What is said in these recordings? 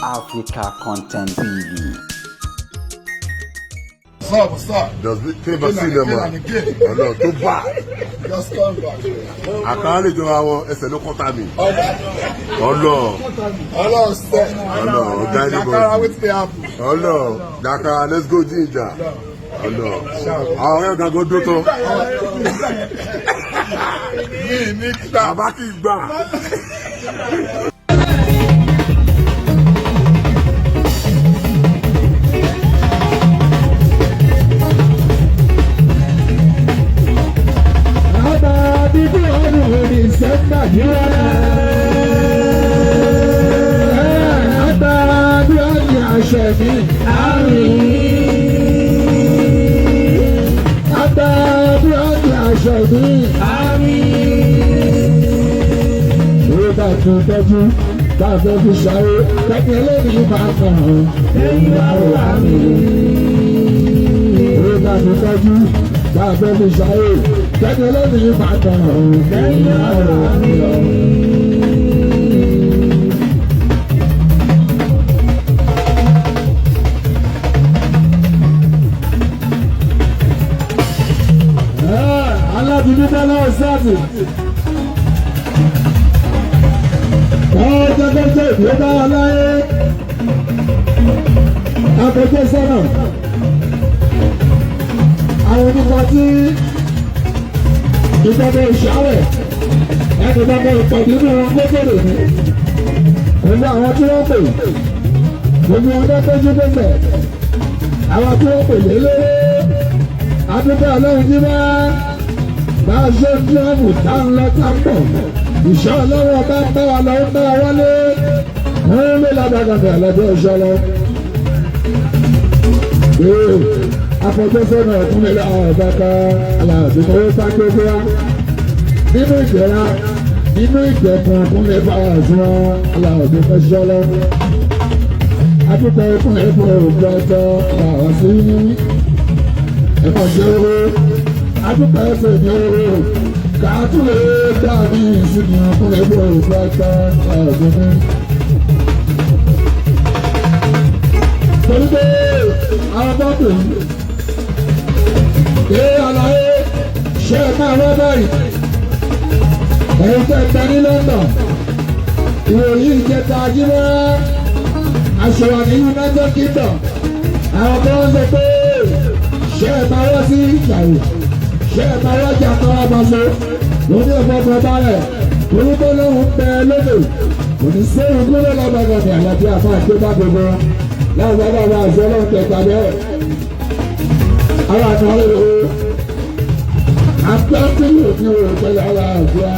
Africa Content TV. What's up? What's up? Does it came and see them Again man. and again. Ọlọ́run tó bá. Just come back. Àkàrà lè jọra wọn ẹsẹ̀ ló kọ́ta mi. Ọlọ́run Ọlọ́run sẹ́. Ọlọ́run ọ̀gá Dakara anybody. wetin dey happen? Ọlọ́run Dakara, let's go ginger. Ọlọ́run. Àwọn ọ̀rẹ́ ọ̀gá gan dó tán. Mi ní gbà. Bàbá kì í gbà. Àbá bíbí ọdún December yíwá. Àbá bí ọdún àṣẹ mi. Àbá bí ọdún àṣẹ mi. Owó bá tún tọ́jú bá a fẹ́ fi ṣàwó kẹ́kẹ́ lẹ́yìn máa kàn án. Ẹ̀yin wá wà mí. Owó bá tún tọ́jú bá a fẹ́ fi ṣàwó kẹ́kẹ́ lẹ́yìn máa kàn án. Ẹ̀yin wá wà mí. Alábìbí bọ́lá ọ̀sáàtì. Ọjọ́gbọ́jọ́ ìlú bá wa láyé. Akọjọ́ sọ́nà. Àwọn onípa tí ìjọba ìṣàwẹ̀ ẹni bá bá ìpàdé nínú wọn gbọ́dọ̀ ní. Pẹ̀lú àwọn tí wọ́n pè, gbogbo wọn bá tọ́jú pẹ̀sẹ̀. Àwọn tí wọ́n pè lé léré. Adúgbò ọlọ́run jí bá bá a ṣe ń dúrọ́mù tá ń lọ tá ń pọ̀. Ìṣọ́ ọlọ́run ọba ń bá wa lọ ń bá wa wálé. Wọ́n lé lábàgàdà lọ́jọ́ ìṣọ́ lọ. Ee, afọjọ́sọ́nà ọ̀kúnlẹ̀ ọ̀bá kan aláàbí owó bá gbégbé wá. Nínú ìgbéra, nínú ìgbẹ̀kùn ọ̀kúnlẹ̀ bá wà fún aláàbí fẹ́ṣọ́ lọ. Adúgbò ọkùnrin fún òògùn ọjọ́ làwọn sí ẹ̀fọ́ ṣe owó. Adúgbò ẹsẹ̀ ní owó. Kàtúlẹ̀ dàbí ìsinmi ọkùnrin fún òògùn ọjọ́ làwọn sí. Torí pé àwọn bọ́ọ̀bù yìí ṣé àlàyé ṣe é máa wá báyìí. Ẹ̀yin tẹ́ ẹ ní London, ìròyìn ìjẹta ajímọ́ aṣọwà ní United Kingdom. Àwọn kan ń sọ pé ṣé ẹ máa wá sí ìjàrò, ṣé ẹ máa wá jà tọ́ra bàṣọ. Lóní ọ̀pọ̀ ọ̀pọ̀ balẹ̀, orúkọ lóhùn bẹ lóde. Kò ní sẹ́yìn kúrò lọ́gbàgàdì àyàfi àfa àti bá gbogbo. Láwọn bàbá wa àṣọ ọlọ́run tẹ̀ka bẹ́ẹ̀. Àwọn àtàwọn olówó àtàkùn ní òun pẹ̀lú aláàbíà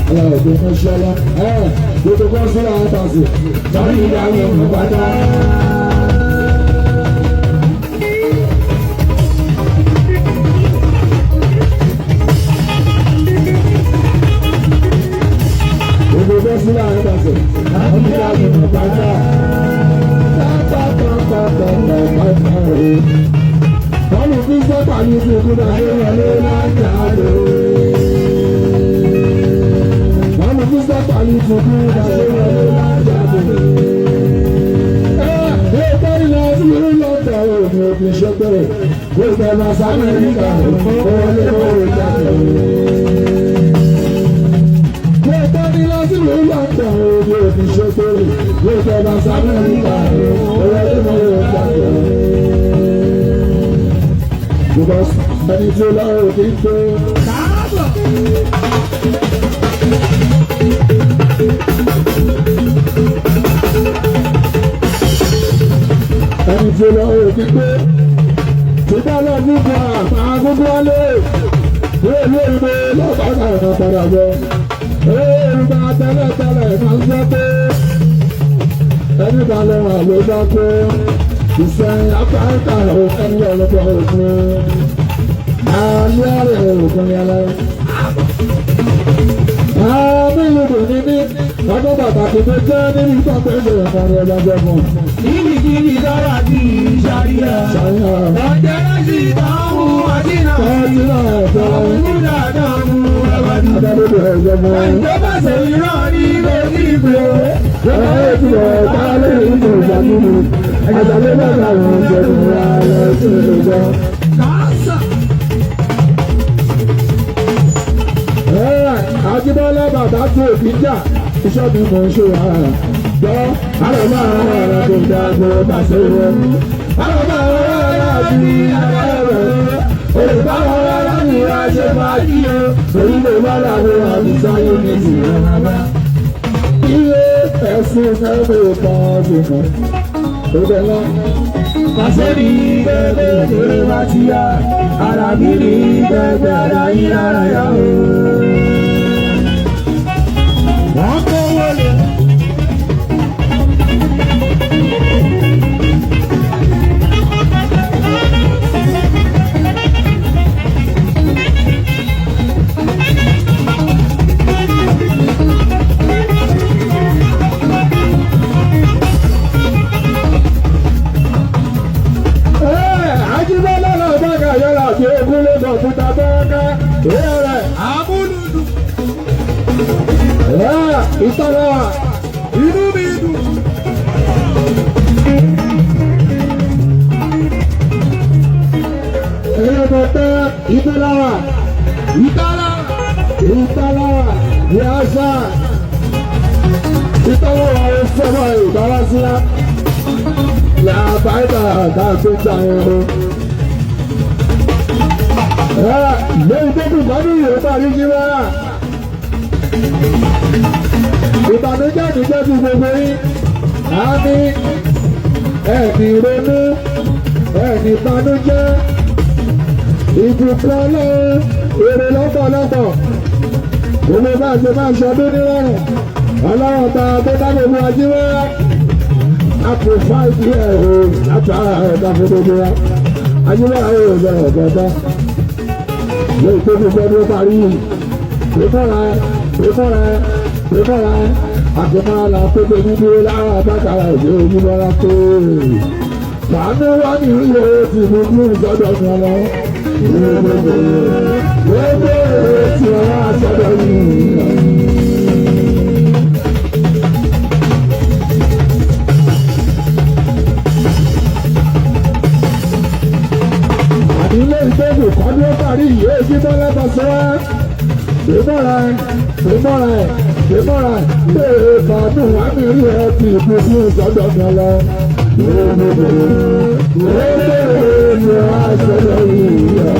aláàbíà mọ́ṣálá ẹ̀ gbogbo kan sọ́ra àtàkùn tàbí ìdáhùn ọ̀nà pátá. Gbogbo kan sọ́ra àtàkùn tàbí ìdáhùn ọ̀nà pátá. Bọ́ọ̀lù fi sọ́pà ní ìsìnkú náà ló wọlé láti àlọ́. Bọ́ọ̀lù fi sọ́pà ní ìsìnkú náà ló wọlé láti àlọ́. Ẹ ẹ ilẹ̀ ìlú lọ́tọ̀ òní òfin ṣẹ́gbẹ̀rẹ̀. Gbogbo ẹ̀ máa sáré nígbà ó wọlé lórí jáde. Gbogbo ilẹ̀ ìlú lọ́tọ̀ òní òfin ṣẹ́gbẹ̀rẹ̀. Gbogbo ẹ̀ máa sáré nígbà ó wọlé lórí jáde because ẹni tí ó lọ́rùn kì í tó. Ẹni tí ó lọ́rùn kì í tó. Tí bá lọ nípa àgbà gbogbo wálé. Ìlú ìlú lọ́ba náà máa padà bọ̀. Èèrú máa tẹ́lẹ̀ tẹ́lẹ̀ máa ń sọ pé ẹni bá lọ́wọ́ àlọ́ bá pé ìsẹ̀yìn afáríkà ẹni ọlọ́pàá òkun alẹ́ òkun yẹlẹ. Àmì ìlú ní ní ọdún pàtàkì tó jẹ́ nínú ìtọ́pẹ́ ìṣẹ̀lẹ̀ kan ní ọlọ́jọ́ fún. Níbikíbi dára bí ìṣàríyá. Ṣàyàn Ọ̀jẹ̀ láti ìtàwọn àdínà. tọ́jú náà ẹ̀fọ́ Àwọn dáadáa mú ẹwàdí. adábòbò ẹ̀jẹ̀ mọ́. Ìjọba ṣe ìran ní lórí ìpè. Ẹ̀rọ ìtura ọ̀tá lórí ìlú ìgbàgbọ́. Àjàlẹ́ bàbá òun jẹ̀dùn wa lọ sí ìjọ. Àjíbọ́lá bàbá tó òbí jà, iṣẹ́ mi mò ń ṣe ara. Gbọ́, àlọ́ máa ń rọra tó dáa tó bá ṣe wọ́n. Àlọ́ máa ń rọra bí ara rẹ̀. Olùbáwọ̀ rárá ni a ṣe máa yí o. Èyí lè wá láwọn àbísáyé ní ìrìn àbá. Iye ẹ̀sìn ẹ̀fẹ̀ kan ṣe mọ̀. Ó bẹ̀ lọ. Pàṣẹ ní gbẹgbẹ òṣèré wá ti yá, ara mi ní gbẹgbẹ ara yín lára yá o. Wọ́n kó wọlé. Ajíbọ́lá lọ́gbàgà yọ̀rọ̀ àti ogún ló sọ fún tabọ́ọ́ká. Ìyá rẹ̀. Amúlùdù. Ìtọ́lá. Inú mi dùn. Ẹ̀yọ́ mọ̀tẹ́ ìtọ́lá. Ìtara. Ìtọ́lá. Yasa. Ìtọ́lá wà ó fọ́mọ ìbára sílá. Làbáyé àgbà tó ń ta ẹ̀rọ. Lórí tó kù kọ́ ní ìwé parí jí wá. Ìbànújẹ́ mi jẹ́ ti gbogbo yín. A ní ẹ̀ẹ́dì ronú, ẹ̀ẹ́dì ìbànújẹ́, ìbùkún ọlọ́run, èrè lọ́pọ̀lọpọ̀. Gbogbo bá a ṣe máa ṣọdún nírọ̀rùn. Ọlọ́run ta tó dá gbogbo ají wá. A kò fáìlì ẹ̀ o látara ẹ̀dá fún gbogbo wa. Ajíwá ẹ̀ ò bẹ̀rẹ̀ gbọ̀ngàn. Lórí tó fi gbọ́dọ̀ parí yìí. Ìfọ́ra ẹ̀, ìfọ́ra ẹ̀, ìfọ́ra ẹ̀. Àtìmọ́ra la tó gbé ní dúró lára bákàrà òjò ojúmọ́ra tó. Sàánú wá ní ìlú ti mú kú sọ́dọ̀ mi lọ. Gbogbo gbogbo tí wọ́n wá sọ́dọ̀ mi lọ. Àdílé ìgbógun kan ní ó parí yìí ó jí bọ́lá bá sọ wá. Ìmọ̀ra ẹ̀, ìmọ̀ra ẹ̀, ìmọ̀ra ẹ̀. Bẹ́ẹ̀ bàánù wá mi rí ẹ ti ìbùkún sọ́dọ̀ mi lọ. Gbogbo gbogbo tí wọ́n wá sọ́dọ̀ mi lọ.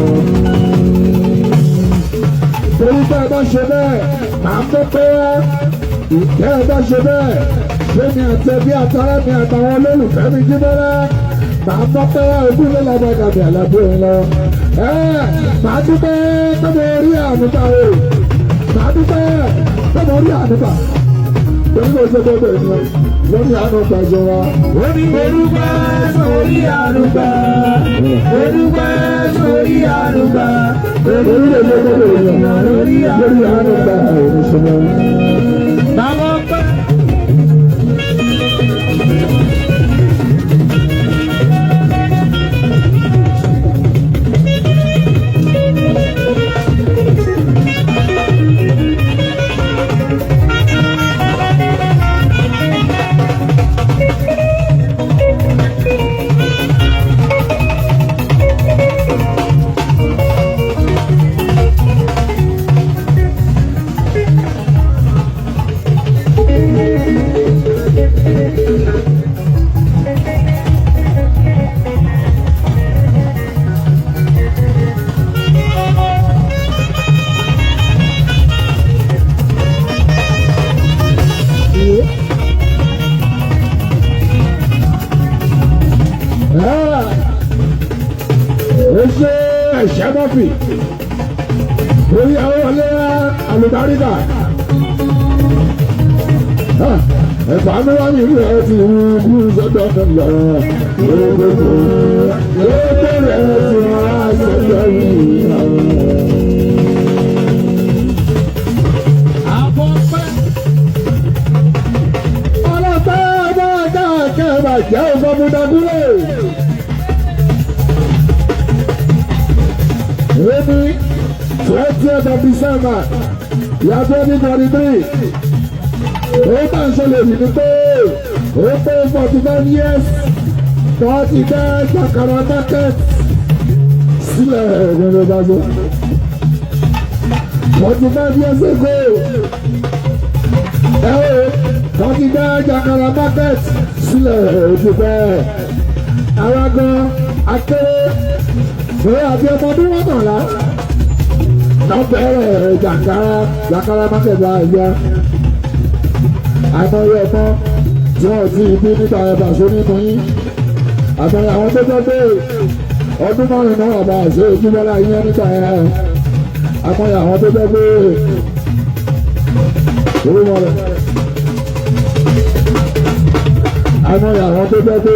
Torí bá ẹ bá ṣe bẹ́ẹ̀, màá mú pé wá. Ìtẹ́ ẹ bá ṣe bẹ́ẹ̀, Fẹ́mi àti ẹbí àtàrà mi àtàwọn olólùfẹ́ mi jí bọ́lá. Màá mọ́ pé wá ogún ló lọ́mọ ìdàbí àlàbí òun lọ. Màá dúpẹ́ pé mo rí ànúgbà o. Màá dúpẹ́ pé mo rí ànúgbà. Torí kò ṣe gbogbo ènìyàn lórí ànúgbà jọra. Ó ní orúkọ sórí àrùgbà. Orúkọ sórí àrùgbà. Torí kò ṣe gbogbo ènìyàn lórí ànúgbà òun ṣe. Bàbá ọpẹ́. Ó ṣe ẹ̀ṣẹ́ mọ́fì orí àwọn ọlẹ́yà àlùbáríkà ẹ̀fà mi wá ní ìlú ẹ̀ ti wú kú sọ́dọ̀ mi lọ gbogbo gbogbo rẹ̀ ti wá sọ́dọ̀ mi lọ. Àbọ̀ ọpẹ́. Ọlọ́pàá bá káàkiri bàjẹ́ òfòmùdàgúlẹ̀. Èmi 20th of December year 2023. Ó bá ń ṣẹlẹ̀ yìí ni pé ó pé 45 years Wọ́n ti dá Jakara market sílẹ̀ ẹ̀gbọ́n bá so. 45 years ago. Ẹ o, wọ́n ti dá Jakara market sílẹ̀ òtún bẹ́ẹ̀. Àwọn gan akéré fún àbí ọmọ ọdún 11. Náà bẹ̀rẹ̀ Jakara market báyìí. Àìmọye ọmọ tí wọ́n ti bí níta ẹ̀bà sórí nínú yín. Àtàwọn àwọn tó jẹ́ pé ọdún 5 náà bá ṣe ojúbọ́lá yín níta ẹ̀. Àmọ́ àwọn tó jẹ́ pé orúmọ rẹ̀. Àmọ́ àwọn tó jẹ́ pé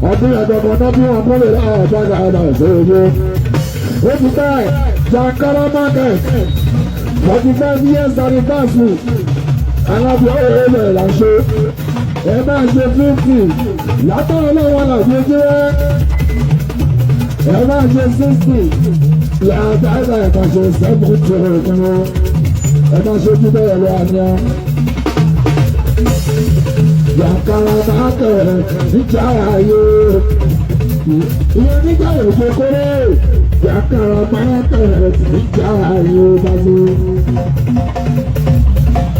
ọdún ẹ̀dọ̀gbọ̀n náà bí wọ́n kọ́lé láàbàgà àbà ṣe ojú. Ó ti báyìí Jakara market 45 years anniversary. Alábí ọ̀rọ̀ rẹ̀ là ń ṣe. Ẹ máa ṣe 50 látọ̀rọ̀ lọ́wọ́ làbí ojú rẹ̀. Ẹ máa ṣe 60 látàrí ẹ̀ máa ṣe 70 òkun. Ẹ máa ṣe ojú bẹ́ẹ̀ lọ àná. Jakara market níjà ayé. Ìyẹn níjà òjò kórè. Jakara market níjà ayé bá ṣe.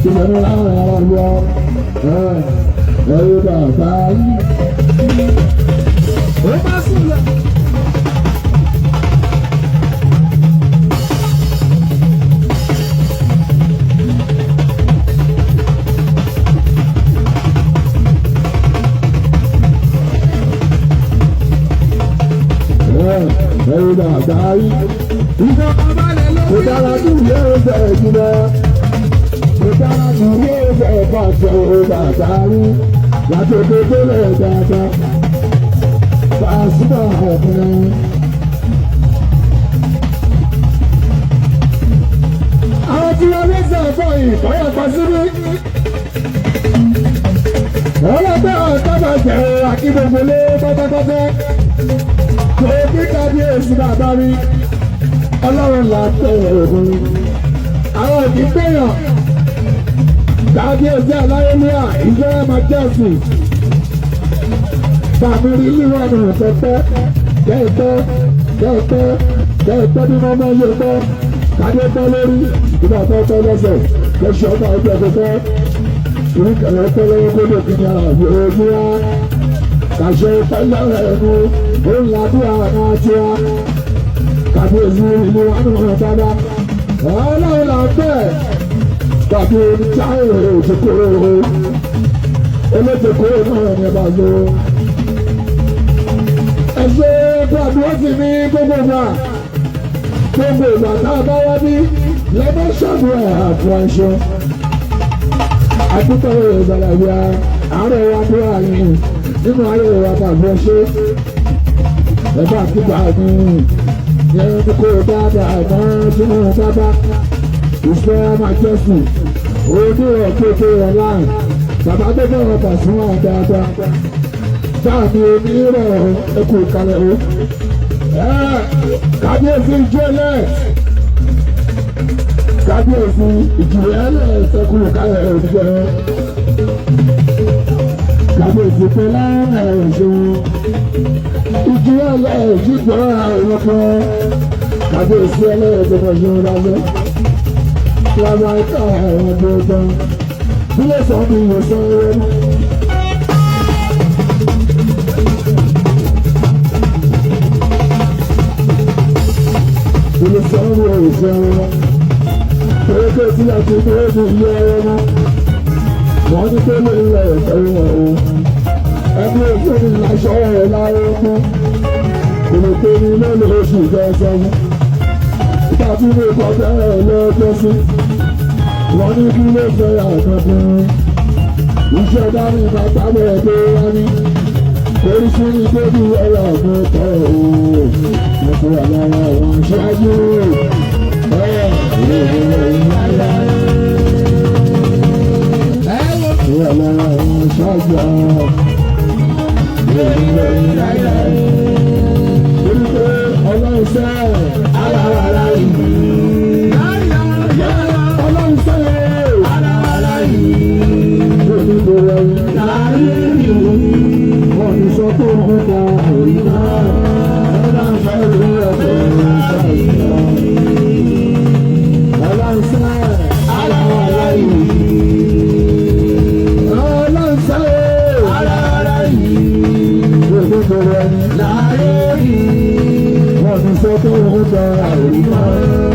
Ìbẹ̀rù láwọn ará lọ ẹ̀rọ bàbá yìí. Ó bá sùn lọ. Ẹ̀rọ bàbá yìí. Ìfọ̀kànbalẹ̀ ló Kò dára jù yóò fẹ́ jùlọ. Kò dára jù yóò fẹ́ bàjẹ́ o bàbá yìí. Láti òde délẹ̀ dáadáa. Pasuma ọ̀gbìn. Àwọn tí wọ́n lẹ́sẹ̀ fọ́ ìkọ́yà pa síbí. Ọlọ́gbẹ́ ọ̀tọ́bàjẹ́ akígbogbolé pátápátá. Kò kí kábíyèsí bàbá mi. Ọlọ́run là ń tẹ̀ ògùn. Àwọn òbí gbéyàn. Kábíyèsí aláyélúyà ìjọ májẹ́sì. Bàmí rí líwọ̀nù tẹ́tẹ́ kẹ́ẹ̀tẹ́ kẹ́ẹ̀tẹ́ kẹ́ẹ̀tẹ́ bí wọ́n máa yẹ tọ́. Kádé tọ́ lórí ìgbà tó tọ́ lọ́sẹ̀ lọ́sẹ̀ ọmọ ẹgbẹ́ tẹ́tẹ́. Ìrìkẹ̀rẹ̀ tọ́ lọ́wọ́ kó lè fi ní ara ojú wa. Kàṣẹ pẹ́lẹ́ ẹnu òun làdúrà náà tiwa. Kàbíyèsí ìlú wa nù hàn dáadáa. Ọlọ́run là ń bẹ̀. Tàbí oníjáwé òjòkòrò. Olójòkòrò náà ní ẹ̀bà lò. Ẹ ṣe gbàdúrà sí mi gbogbo ìgbà. Gbogbo ìgbà tá a bá wá bí lẹ́mọ̀ ṣàdúrà àfún aṣọ. Àdúgbò ìgbàlàyà àárẹ̀ wa dúrà yìí nínú ayé wa tàbí ọṣẹ́. Ẹ̀bá àkígbà mi yẹn kó dáadáa mọ́ tí wọ́n bábá. Ìfẹ́ máa jẹ́sì ojú ọ̀kéèké online. Bàbá tó fẹ́ràn Pasuma dáadáa. Báàmì onírọ̀ ẹkù kalẹ̀ o. Kábíyèsí ìjọ ẹlẹ́. Kábíyèsí ìjìnlẹ̀ ẹlẹ́ ẹkù kalẹ̀ òjò. Kábíyèsí pẹ̀lẹ́ ẹ̀ṣẹ̀ ìjìnlẹ̀ ẹlẹ́ ìjìnlẹ̀ ẹlẹ́ kábíyèsí ẹlẹ́ẹ̀dẹ́gbẹ̀rún ṣe ń lọ́wọ́. Lára ẹ̀ka ẹ̀rọ gbọ́dọ̀. Bí lè sọ mi yóò sọ ẹ̀rọ mọ́. Bí lè sọ mi yóò sọ ẹ̀rọ mọ́. Kéèké tí a ti ní ẹ̀rọ yí ẹ̀rọ mọ́. Wọ́n ní pé lè lọ ẹ̀rọ o. Ẹni òfin ni aṣọ ẹ̀rọ lára mọ́. Kò lè pé ní lọ́lọ́ oṣù kẹsàn-án. Tàbí lè kọ́ bẹ́ẹ̀ lọ́jọ́ sí. Wọ́n ní kí ló fẹ́ àkànkùn. Iṣẹ́ dání bàbá bẹ̀rẹ̀ tó wá ní. Oríṣiríṣi débi ẹ̀rọ ọ̀gbìn tọ̀ o. Mo ti wà lára àwọn aṣáájú. Mo wà lára àwọn aṣáájú. Torí pé Ọlọ́run sẹ́ ara ara yìí. Ọlọ́run sẹ́ ara ara yìí. Onígbòrò ẹ̀yìn. sọ pé òun kọ òrí náà. Ọlọ́run fẹ́ lórí ọ̀pọ̀ ìṣàlùyọ. Ọlọ́run sẹ́ ara ara yìí. Ọlọ́run sẹ́ ara ara yìí. Gbogbo ẹni láyé yìí. Wọ́n ti sọ pé òun kọ òrí náà.